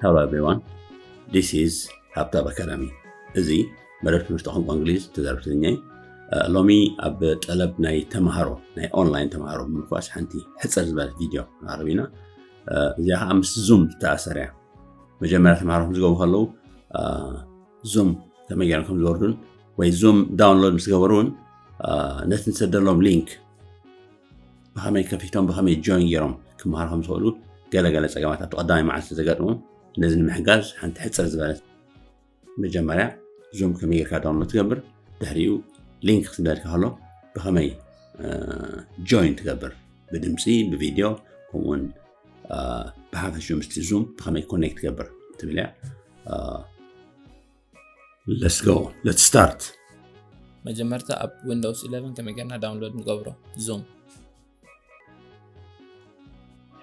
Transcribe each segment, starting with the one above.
Hello everyone, this is Habtab Academy. እዚ መደብ ትምህርቲ ቋንቋ እንግሊዝ ተዛረብቲ ትግርኛ እዩ። እ፣ ሎሚ ኣብ ጠለብ ናይ ተምሃሮ፣ ናይ ኦንላይን ተምሃሮ ብምርኳስ ሓንቲ ሕፅር ዝበለት ቪድዮ ንቐርብ ኢና። እ፣ እዚኣ ከዓ ምስ ዙም ዝተኣሰረ እያ። መጀመርያ ተምሃሮ ከም ዝገቡ ከለዉ፣ እ፣ ዙም ከመይ ገይሮም ከም ዝወርዱን ወይ ዙም ዳውንሎድ ምስ ገበሩ እውን፣ እ፣ ነቲ ንሰደሎም ሊንክ ብኸመይ ከፊቶም ብኸመይ ጆይን ገይሮም ክመሃሩ ከም ዝኽእሉ ገለገለ ፀገማት ኣብቲ ቀዳማይ መዓልቲ ዘጋጥሙ። ነዚ ንምሕጋዝ ሓንቲ ሕፅር ዝበለት መጀመርያ ዙም ከመይ ጌርካ ዳውንሎድ ትገብር፣ ድሕሪኡ ሊንክ ክስደድካ ከሎ ብኸመይ እ፣ ጆይን ትገብር፣ ብድምፂ፣ ብቪድዮ፣ ከምኡውን እ፣ ብሓፈሽኡ ምስቲ ዙም ብኸመይ ኮኔክት ትገብር ትብል እያ። እ፣ let's go, let's start. መጀመርታ ኣብ ዊንዶውስ ኢለቨን ከመይ ጌርና ዳውንሎድ ንገብሮ ዙም።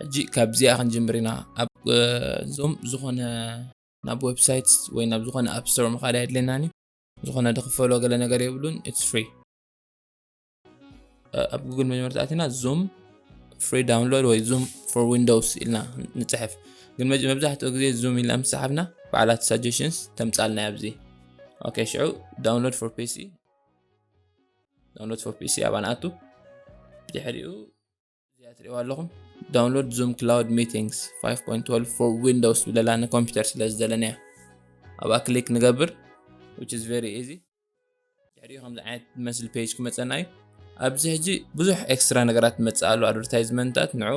ሕጂ ካብዚኣ ክንጅምር ኢና። ኣብ እ፣ ዙም ዝኾነ ናብ ዌብሳይት ወይ ናብ ዝኾነ ኣፕ ስቶር ምኻድ ኣየድልየናን እዩ። ዝኾነ ድኽፈሎ ገለ ነገር የብሉን። It's free። እ፣ ኣብ ጉግል መጀመርታ ኣቲና ዙም ፍሪ ዳውንሎድ ወይ ዙም ፎር ዊንዶውስ ኢልና ንፅሕፍ። ግን መጅ-፣ መብዛሕትኡ ግዜ ዙም ኢልና ምስ ሰሓብና ባዕላት ሳጀሽንስ ተምፃልና ኣብዚ። ኦኬ፣ ሽዑ ዳውንሎድ ፎር ፒሲ፣ ዳውንሎድ ፎር ፒሲ ኣብኣ ንኣቱ። ብድሕሪኡ እዚኣ ትሪእዋ ኣለኹም፣ ዳውንሎድ ዙም ክላውድ ሚቲንግስ ፋይቭ ፖይንት ትዌልቭ ፎር ዊንዶውስ ትብለላ፣ ንኮምፒውተር ስለ ዝደለናያ። ኣብኣ ክሊክ ንገብር፣ which is very easy። ድሕሪኡ ከምዚ ዓይነት ዝመስል ፔጅ ክመፀና እዩ። ኣብዚ ሕጂ ብዙሕ ኤክስትራ ነገራት ትመፅእ ኣሎ፣ ኣድቨርታይዝመንታት፣ ንዑ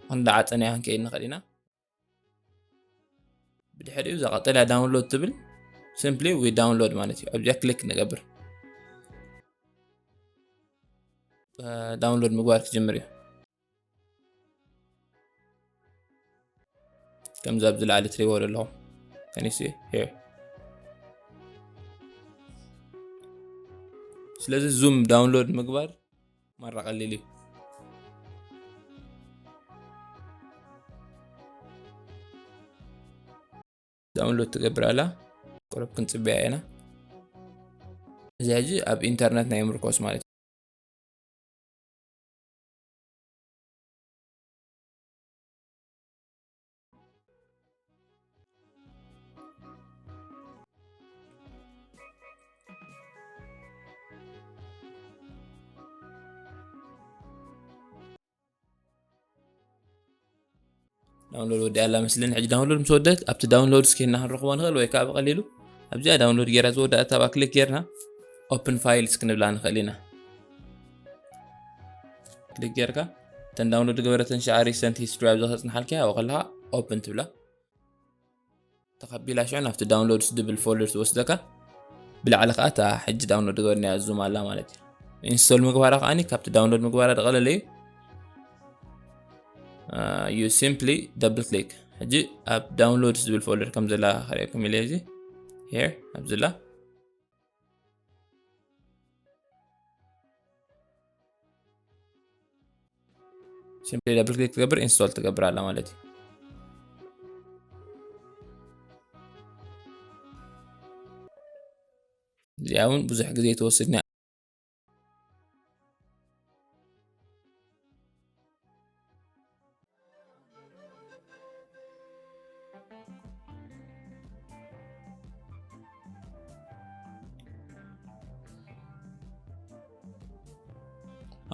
ክንዳዓፀናዮ ክንከይድ ንኽእል ኢና። ብድሕሪኡ እዛ ቀጠልያ ዳውንሎድ ትብል፣ simply we download ማለት እዩ። ኣብዚኣ ክሊክ ንገብር። እ፣ ዳውንሎድ ምግባር ክጅምር እዩ። ከምዚ ኣብዚ ላዕሊ ትሪእዎ ዘለኹም። Can you see here? ስለዚ ዙም ዳውንሎድ ምግባር ማራ ቀሊል እዩ። ዳውንሎድ ትገብር ኣላ። ቁሩብ ክንጽበያ ኢና። እዚ ሕጂ ኣብ ኢንተርነት ናይ ምርኮስ ማለት እዩ። ዳውንሎድ ወዲኣ ኣላ መስለኒ። ሕጂ ዳውንሎድ ምስ ወደት ኣብቲ ዳውንሎድ ስኬና ክንረኽቦ ንኽእል ወይ ከዓ ብቐሊሉ ኣብዚኣ ዳውንሎድ ጌራ ዝወደኣት ኣብኣ ክሊክ ጌርና ኦፕን ፋይልስ ክንብላ ንኽእል ኢና። ክሊክ ጌርካ እተን ዳውንሎድ ገበረተን ሸዓ ሪሰንት ሂስትሪ ኣብዚ ከጽንሓልካ ኣብኡ ከለኻ ኦፕን ትብላ። ተቐቢላ ሽዑ ናብቲ ዳውንሎድስ ዝብል ፎልደር ትወስደካ። ብላዕሊ ከዓ እታ ሕጂ ዳውንሎድ ገበርናያ ዙም ኣላ ማለት እዩ። ኢንስቶል ምግባራ ከዓኒ ካብቲ ዳውንሎድ ምግባራ ዝቐለለ እዩ። You simply double click። ሕጂ ኣብ ዳውንሎድስ ዝብል ፎልደር ከም ዘላ ከርእየኩም ኢለ እዚ ሄር ኣብዝላ ሲምፕሊ ደብል ክሊክ ትገብር ኢንስቶል ትገብር ኣላ ማለት እዩ። እዚኣ እውን ብዙሕ ግዜ ትወስድና።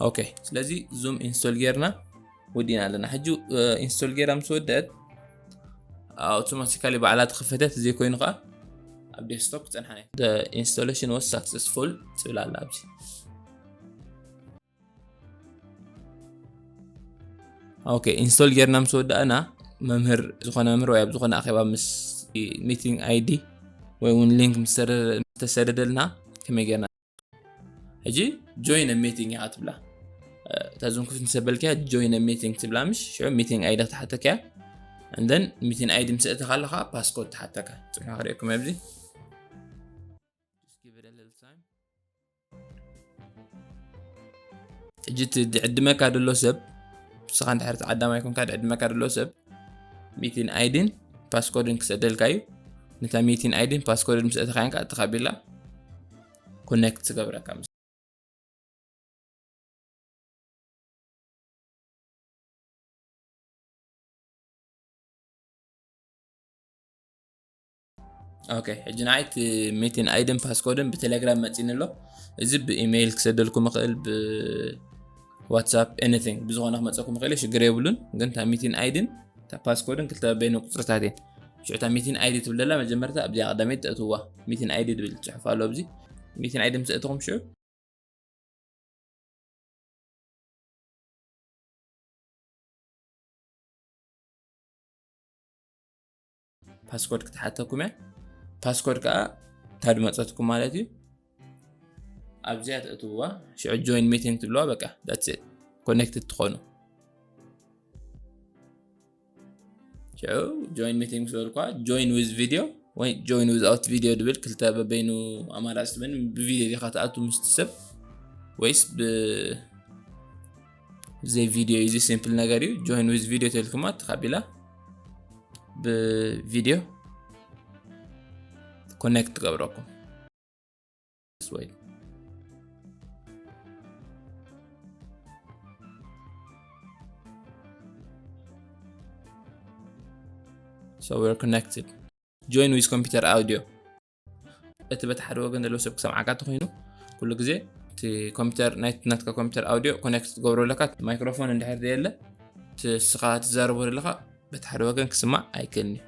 ኦኬ፣ ስለዚ ዙም ኢንስቶል ጌርና ወዲና ኣለና። ሕጂ ኢንስቶል ጌራ ምስ ወደት ኣውቶማቲካሊ ባዕላ ተኸፈተት። እዚ ኮይኑ ከዓ ኣብ ዴስክቶፕ ክፀንሓና ኢንስቶሌሽን ወስ ሳክሰስፉል ትብል ኣላ ኣብዚ። ኦኬ፣ ኢንስቶል ጌርና ምስ ወዳእና መምህር ዝኾነ መምህር ወይ ኣብ ዝኾነ ኣኼባ ምስ ሚቲንግ ኣይዲ ወይ እውን ሊንክ ምስ ተሰደደልና ከመይ ጌርና ሕጂ ጆይን ሚቲንግ ኢኻ ትብላ። እታ ዝንኩፍ ንሰበልክያ ጆይን ሚቲንግ ትብላ ምሽ ሽዑ ሚቲንግ ኣይዲ ክትሓተክያ። እንደን ሚቲንግ ኣይዲ ምስ እተኻ ኣለኻ ፓስኮድ ትሓተካ። ጽንሖ ክርእየኩም ኣብዚ። ሕጂ እቲ ድዕድመካ ደሎ ሰብ ንስኻ እንድሕር ተዓዳማይ ኮንካ ድዕድመካ ደሎ ሰብ ሚቲን ኣይዲን ፓስኮድን ክሰደልካ እዩ። ነታ ሚቲን ኣይዲን ፓስኮድን ምስ እተኻያን ከዓ ተኻቢላ ኮኔክት ትገብረካ። ኦኬ፣ ሕጂ ንዓይ እቲ ሚቲን ኣይድን ፓስኮድን ብቴሌግራም መፂኒ ኣሎ። እዚ ብኢሜይል ክሰደልኩም ይኽእል፣ ብዋትሳፕ፣ ኤኒቲንግ፣ ብዝኾነ ክመፀኩም ይኽእል እዩ፣ ሽግር የብሉን። ግን እታ ሚቲን ኣይድን እታ ፓስኮድን ክልተ በይኑ ቁፅርታት እየን። ሽዑ እታ ሚቲን ኣይዲ ትብል ዘላ መጀመርታ ኣብዚኣ ቀዳመይቲ ተእትውዋ። ሚቲን ኣይዲ ዝብል ፅሑፍ ኣሎ ኣብዚ። ሚቲን ኣይዲ ምስ ኣእተኹም ሽዑ ፓስኮድ ክትሓተኩም እያ። ፓስኮድ ከዓ ታድመፀትኩም ማለት እዩ። ኣብዚኣ ተእትውዋ፣ ሽዑ ጆይን ሚቲንግ ትብልዋ፣ በቃ that's it፣ ኮኔክትድ ትኾኑ። ሽዑ ጆይን ሚቲንግ ምስ በልኳ፣ ጆይን ዊዝ ቪዲዮ ወይ ጆይን ዊዝኣውት ቪዲዮ ድብል ክልተ በበይኑ ኣማራፂ ትበን። ብቪዲዮ ዲኻ ትኣቱ ምስቲ ሰብ ወይስ ብ-፣ ብዘይ ቪዲዮ እዩ? እዚ ሲምፕል ነገር እዩ። ጆይን ዊዝ ቪዲዮ ተልኩማ ተኻቢላ ብቪዲዮ ኮኔክት ትገብረኩም። Just wait. So we're connected. Join with computer audio. እቲ በቲ ሓደ ወገን ዘለዎ ሰብ ክሰምዓካ ተኾይኑ፣ ኩሉ ግዜ እቲ ኮምፒውተር፣ ናይ ናትካ ኮምፒውተር ኣውዲዮ ኮኔክት ትገብሮ ኣለካ። ማይክሮፎን እንድሕር ዘየለ፣ እቲ ንስኻ ትዛረቦ ዘለኻ በቲ ሓደ ወገን ክስማዕ ኣይክእልን እዩ።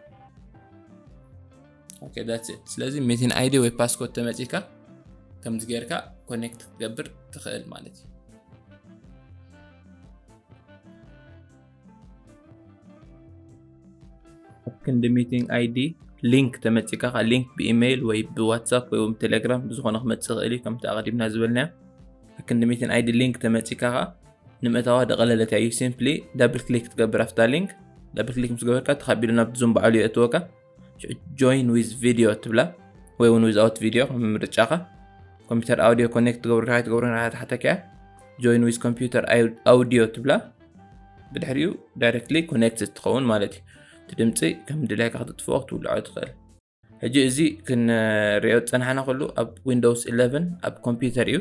ኦኬ፣ that's it። ስለዚ ሚቲን ኣይዲ ወይ ፓስኮድ ተመጺካ ከምዚ ጌርካ ኮኔክት ክትገብር ትኽእል ማለት እዩ። ኣብ ክንዲ ሚቲንግ ኣይዲ ሊንክ ተመጺካ፣ ካ ሊንክ ብኢሜይል ወይ ብዋትሳፕ ወይ እውን ብቴሌግራም ብዝኾነ ክመጽእ ይኽእል እዩ። ከምቲ ኣቐዲምና ዝበልናዮ፣ ኣብ ክንዲ ሚቲንግ ኣይዲ ሊንክ ተመጺካ፣ ካ ንምእታዋ ደቐለለት እያ። You simply double click ትገብር ኣብታ ሊንክ። ዳብል ክሊክ ምስ ገበርካ፣ ተኻቢሉ ናብ ዙም ባዕሉ የእትወካ። ጆይን ዊዝ ቪዲዮ ትብላ ወይ እውን ዊዝኣውት ቪዲዮ ከም ምርጫኻ። ኮምፒውተር ኣውዲዮ ኮኔክት ትገብሩ ዶ ኣይትገብሩ ንዓኻ ትሓተካ እያ። ጆይን ዊዝ ኮምፒውተር ኣውዲዮ ትብላ። ብድሕሪኡ ዳይሬክትሊ ኮኔክት ትኸውን ማለት እዩ። እቲ ድምፂ ከም ድላይካ ክትጥፍኦ ክትውልዖ ትኽእል። ሕጂ እዚ ክንሪኦ ዝፀናሕና ኩሉ ኣብ ዊንዶውስ ኢለቨን ኣብ ኮምፒውተር እዩ።